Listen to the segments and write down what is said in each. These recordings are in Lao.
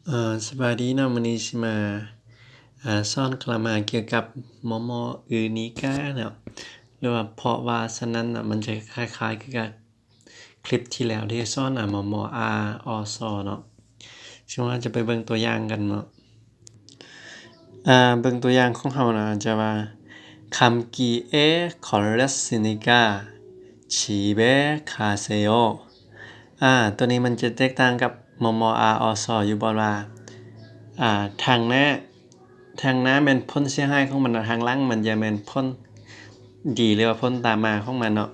ເອີ ສະບາຍດີເນາະ, ມື້ນີ້ຊິມາ ເອີ ສອນກຣາມາກ່ຽວກັບ ມໍ່ມໍ່ ອື ນີກາເນາະ ຫຼືວ່າເພາະວ່າສະນັ້ນເນາະ, ມັນຈະຄ້າຍໆຄືກັບຄລິບທີ່ແລ້ວທີ່ສອນ ອາ ມໍ່ມໍ່ ອາ ອໍ ຊໍ ເນາະ. ເຊິ່ງເຮົາຈະໄປເບິ່ງຕົວຢ່າງກັນເນາະ. ອາ ເບິ່ງຕົວຢ່າງຂອງເຮົານະ ຈະວ່າ 감기에 걸렸으니까 집에 가세요. ອາ ຕົວນີ້ມັນຈະແຕກຕ່າງກັບ ມໍ່ມໍ່ ອາ ອໍ ຊໍ ຢູ່ບ່ອນວ່າ ອາ ທາງໜ້າ ທາງໜ້າແມ່ນຜົນເສຍຫາຍຂອງມັນ, ທາງຫຼັງມັນຈະແມ່ນຜົນດີ ຫຼືວ່າຜົນຕາມມາຂອງມັນເນາະ.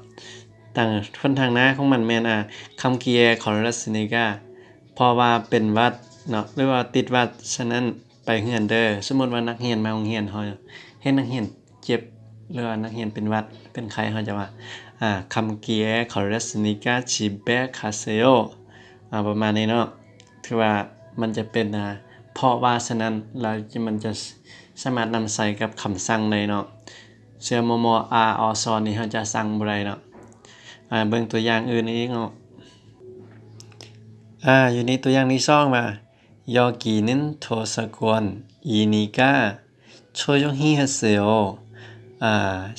ທາງ ຜົນທາງໜ້າຂອງມັນແມ່ນ ອາ 감기에 걸렸으니까 ເພາະວ່າເປັນຫວັດເນາະ ຫຼືວ່າຕິດຫວັດ, ສະນັ້ນ ໄປເຮືອນເດີ. ສົມມຸດວ່ານັກຮຽນມາໂຮງຮຽນ, ເຮົາເຫັນນັກຮຽນເຈັບ ຫຼືວ່ານັກຮຽນເປັນຫວັດ ເປັນໄຂ້, ເຮົາຈະວ່າ ອາ 감기에 걸렸으니까 집에 가세요. ອາ ປະມານນີ້ເນາະ. ຖືວ່າມັນຈະເປັນ ອາ ເພາະວ່າສະນັ້ນ ແລ້ວມັນຈະສາມາດນຳໃຊ້ກັບຄຳສັ່ງໄດ້ເນາະ. ສ່ວນ ມໍ່ມໍ່ ອາ ອໍ ຊໍ ນີ້ ເຮົາຈະສັ່ງບໍ່ໄດ້ເນາະ. ອາ ເບິ່ງຕົວຢ່າງອື່ນອີກເນາະ. ອາ ຢູ່ໃນຕົວຢ່າງທີສອງວ່າ 여기는 도서관이니까 조용히 하세요. ອາ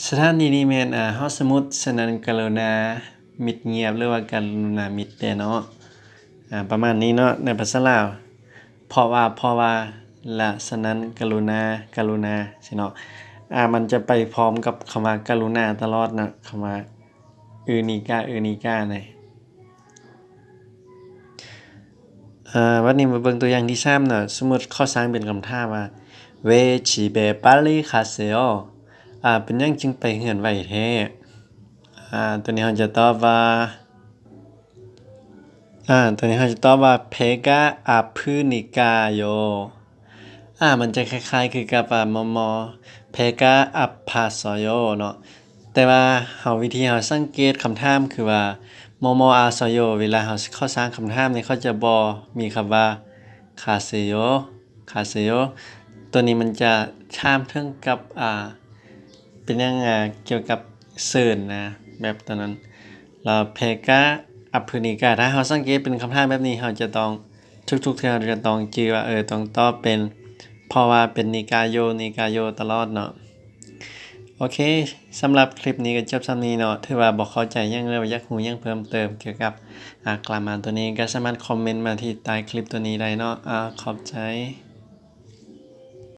ສະຖານທີ່ນີ້ແມ່ນ ອາ ຫ້ອງສະໝຸດ, ສະນັ້ນກະລຸນາມິດງຽບ ຫຼືວ່າກະລຸນາມິດແດ່ເນາະ. ອາ ປະມານນີ້ເນາະ ໃນພາສາລາວ. ເພາະວ່າ ເພາະວ່າ ແລະ ສະນັ້ນກະລຸນາ ກະລຸນາ ຊີ້ເນາະ. ອາ ມັນຈະໄປພ້ອມກັບຄຳວ່າກະລຸນາຕະຫຼອດເນາະ, ຄຳວ່າ ອື ນີກາ ອື ນີກາ ນີ້. ອາ ບັດນີ້ມາເບິ່ງຕົວຢ່າງທີສາມເນາະ. ສົມມຸດເຂົາສ້າງເປັນຄຳຖາມວ່າ 왜 집에 빨리 가세요? ອາ ເປັນຫຍັງຈຶ່ງໄປເຮືອນໄວແທ້? ອາ ຕົວນີ້ເຮົາຈະຕອບວ່າ ອາ ຕົວນີ້ເຮົາຈະຕອບວ່າ 배가 아프니까요. ອາ ມັນຈະຄ້າຍໆຄືກັບ ອາ ມໍ່ມໍ່ 배가 아파서요 ເນາະ. ແຕ່ວ່າເຮົາ ວິທີເຮົາສັງເກດຄຳຖາມຄືວ່າ ມໍ່ມໍ່ ອາ ຊໍ ໂຍ ເວລາເຮົາ ເຂົາສ້າງຄຳຖາມນີ້ ເຂົາຈະບໍ່ມີຄຳວ່າ 가세요, 가세요. ຕົວນີ້ມັນຈະຖາມເຖິງກັບ ອາ ເປັນຫຍັງ ອາ ກ່ຽວກັບເຊີນນະ ແບບຕົວນັ້ນ. ແລ້ວ 배가 아프니까 ຖ້າເຮົາສັງເກດເປັນຄຳຖາມແບບນີ້ ເຮົາຈະຕ້ອງ ທຸກໆເທື່ອເຮົາຈະຕ້ອງຈື່ວ່າ ເອີ ຕ້ອງຕອບເປັນ ເພາະວ່າເປັນ 니까요, 니까요 ຕະຫຼອດເນາະ. ໂອເຄ ສຳລັບຄລິບນີ້ກໍຈົບສ່ຳນີ້ເນາະ. ຖືວ່າບໍ່ເຂົ້າໃຈຫຍັງ ຫຼືວ່າຢາກຮູ້ຫຍັງເພີ່ມເຕີມກ່ຽວກັບ ອາ ກຣາມາຕົວນີ້ ກໍສາມາດຄອມເມັນມາທີ່ໃຕ້ຄລິບຕົວນີ້ໄດ້ເນາະ. ອາ ຂອບໃຈ.